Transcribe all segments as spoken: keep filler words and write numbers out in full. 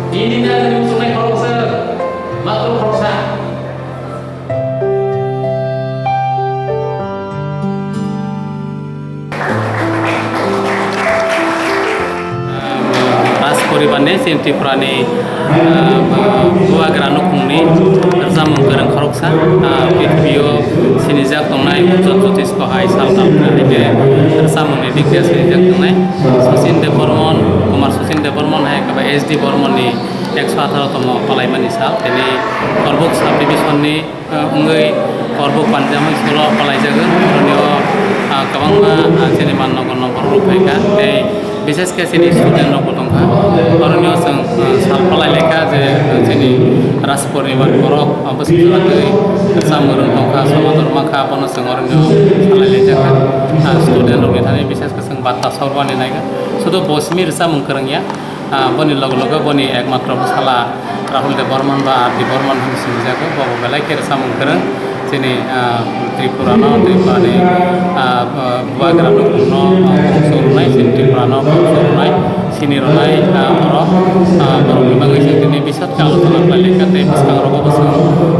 Chini na muchungnai khoroksa, matro khoroksa. Raj poribar ni chini Tripura ni, ah, bubagra nukhung ni rwchapmung kwrwng khoroksa, ah, prithibi o sinijak tongnai, Ujjwal Jyotish Kohai, sal tal hai khe rwchapmung ni dik dia sinijak tongnai. Sachin Debbarman, Kumar Sachin Debbarman hai khe ba S D Barman ni ekso atharo tomo palaimani sal, tini Korbuk sub division ni, ah, wngwi Korbuk Panjamai school o palaijago. Oroni o, ah, kwbangma, ah, chini man nogo nokbar rok phaikha, tei bises khe chini student rok bo tongkha. Oroni o chwng, ah, sal palai laikha je, ah, chini Raj poribar borok, ah, bwswk jora twi rwchapmung kwrwng tongkha, somador mankha, bono chwng oroni o salai laijakha. Ah, student rokni thani bises khe chwng barta saurmani naikha. Sudu bo simi rwchapmung kwrwngya. Ah, boni loge loge boni ekmatro bwsala Rahul Debbarman ba R D Barman hinwi sinijago, bo bo belai khe rwchapmung kwrwng. Chini, ah, Tripura no, Tripura ni, ah, ah, bubagra nukhung no, ah, bongso rwnai, chini Tripura no bongso rwnai, sini rwnai, ah, borok, ah, borok ni bagwi chwng tini bisat khe alochona khlai laikha tei bwskang rogo bo chwng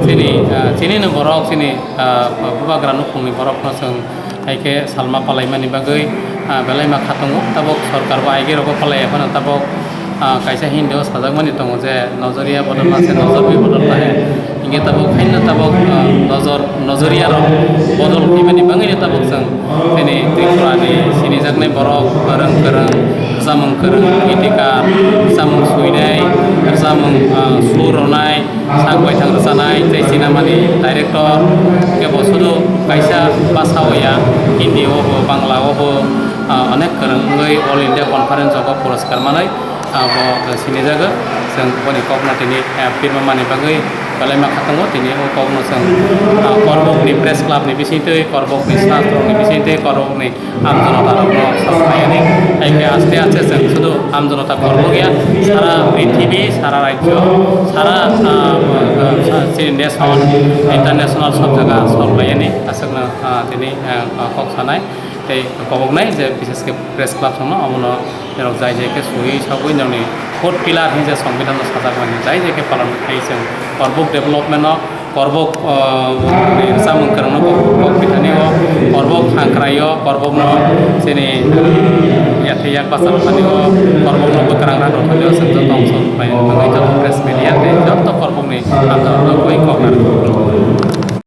chini, ah, chini no borok, chini, ah, bubagra nukhung ni borok no chwng hai khe salma palaimani bagwi, ah, belai ma kha tongo. Tabuk sorkar bo aige rogo palai ya phano tabuk, ah, kaisa Hindi o sajakmani tongo je, "Nazariya bodolna se nazar bhi bodolta hai." Hinkhe tabuk haino tabuk, ah, nojor, nojoriya rok bodol khaimani bagwino tabuk chwng chini Tripura ni sinijaknai borok, kwrwng kwrwng, rwchapmung kwrwng, gitikar, rwchapmung swinai, rwchapmung, ah, sur rwnai, sak baithang rwchanai tei sinamani director, kebo sudu kaisa basa o ya, Hindi o bo, Bangla o bo, ah, onek kwrwng wngwi All India Conference o bo puraskar manwi, ah, bo sinijago. Chwng boni kokno tini, ah, pirma mani bagwi belai ma kha tongo. Tini o kokno chwng, ah, Korbokni Press Club ni bisingtwi, Korbokni Sastro ni bisingtwi, Korbokni amjonota rokno sapai ani. Hai khe aste aste chwng sudu amjonota Korbok ya, sara prithibi, sara rajyo, sara, ah, ah, chini nation, international sob jaga sapai ani. Aswkno, ah, tini, ah, kok sanai tei koboknai je bishes khe Press Club songno omono norok jai jai khe sui sagwi nini fourth pillar hinwi je Songbidanno sajak mani jai jai khe palon khai chwng Korbok development no Korbok, ah, ni rwchapmung kwrwngno kok, kok bithani o, Korbok hangkrai o, Korbokno chini, ah, yathai yak basa rwthani o, Korbokno bwkrang rang rwthani o, chwng joto ongso rwphai wngwi joto press media tei joto Korbokni hamjak rokno kok narwkha.